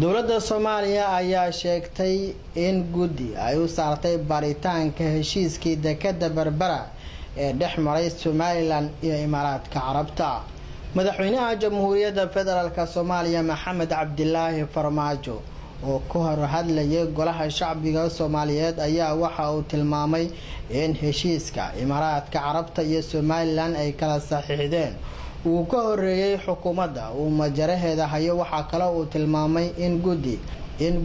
Dowladda Soomaaliya ayaa sheegtay in guddi ay u saartay baaritaanka heshiiskii dekadda Berbera ee dhex maray Somalilan iyo Imaaraadka Carabta. Madaxweynaha Jamhuuriyadda Federaalk Soomaaliya Maxamed Cabdilaahi Farmaajo oo ka hor hadlayay Golaha Shacbiga Soomaaliyeed ayaa waxa uu tilmaamay in heshiiska Imaaraadka Carabta iyo Somalilan ay kala saxiixdeen uu ka horeeyay xukuumadda uu majaraheeda hayo. Waxaa kale uu tilmaamay in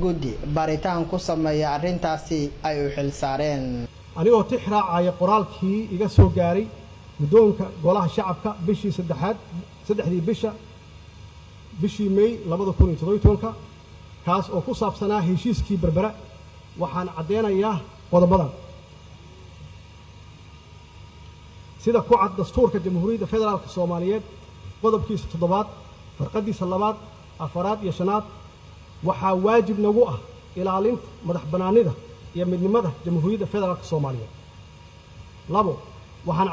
guddi baaritaan ku sameeya arrintaasi ay u xil saareen. Anigoo tix raacaya qoraalkii iga soo gaaray guddoonka Golaha Shacabka bishii saddexaad, 3-dii bisha, bishii May 2017-ka, kaas oo ku saabsanaa heshiiskii Berbera, waxaan caddeynayaa qodobadan. Sida ku cad dastuurka Jamhuuriyadda Federaalka Soomaaliyeed, qodobkiisa toddobaad, farqadiisa labaad, afaraad iyo shanaad, waxaa waajib nagu ah ilaalinta madax bannaanida iyo midnimada Jamhuuriyadda Federaalka Soomaaliyeed. 2, waxaan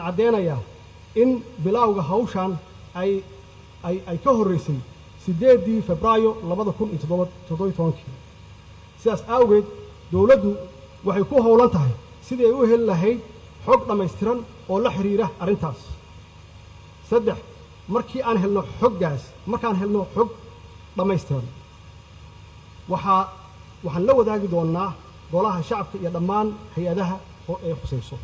caddeynayaa in bilowga hawshan ay ka horreysay 8-dii Febraayo 2017-kii. Sidaas awgeed, dowladdu waxay ku howlan tahay sidii ay u heli lahayd xog dhammaystiran oo la xiriira arrintaas. 3, markii aan helno xoggaas, markaan helno xog dhammaystiran, waxaan la wadaagi doonnaa Golaha Shacabka iyo dhammaan hay-adaha oo ay khusayso.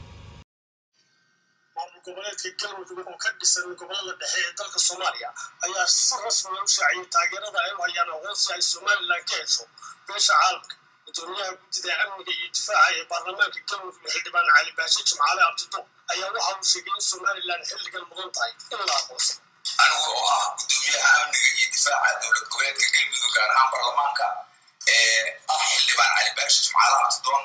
Maamul goboleedka Galmudug oo ka dhisan gobolada dhexe ee dalka Soomaaliya ayaa si rasmi u shaaciyay taageerada ay u hayaan aqoonsi ay Somalilan ka hesho beesha caalamka. Gudoomiyaha guddida amniga iyo difaaca ee baarlamaanka Galmudug, Xildhibaan Cali Baashe Jimcaale Abdido, ayaa waxa uu sheegay in Somalilan xilligan mudan tahay in la aqoonsado. Anigu oo ah gudoomiyaha amniga iyo difaaca dowlad goboleedka Galmudug, gaar ahaan baarlamaanka, ee ah Xildhibaan Cali Baashe Jimcaale Abdidoon,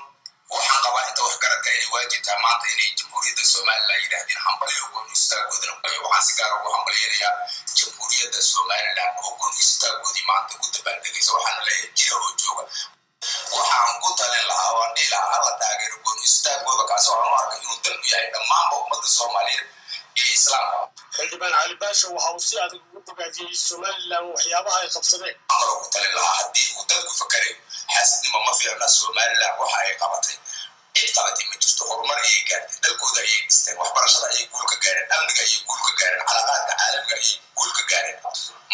waxaan qabaa inta waxgaradka inay waajib tahay maanta inay Jamhuuriyadda Somalilan yidhaahdeen hambalyo gooni istaagoodana. Waxaan si gaara ugu hambalyanayaa Jamhuuriyadda Somalilan oo gooni istaagoodii maanta u dabaaldegaysa. Waxaana leeyahay, jira oo jooga. Waxaan ku talin lahaa, waan dhihi lahaa, hala taageero gooni istaagooda, kaasi waxaan u arkay inuu dan u yahay dhammaanba ummadda Soomaaliyeed iyo Islaamka. Xildhibaan Cali Baasha waxa uu si adag ugu bogaadiyey Somalilan waxyaabaha ay qabsadeen. Kaloo ku talin lahaa, haddii uu dadku fakarayo, xaasidnimo ma fiicna. Somalilan waxa ay qabatay cid qabatay ma jirto. Horumar ayay gaartay, dalkooda ayay dhisteen, waxbarashada ayay guul ka gaareen, amniga ayay guul ka gaareen, calaaqaadka caalamiga ayay guul ka gaareen.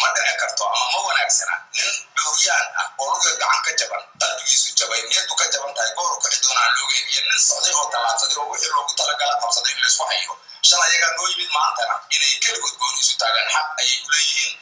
Ma dhici karto ama ma wanaagsana nin cuuryaan ah oo luga gacan ka jaban, qalbigiisu jabay, niyadu ka jaban tahay, gooru kici doonaan loogeyn, iyo nin socday oo tallaabsaday oo wixii loogu talagala qabsaday in laysku xayiro. Shalay ayagaa noo yimid, maantana inay keligood gooni isu taagaan xaq ayay u leeyihiin.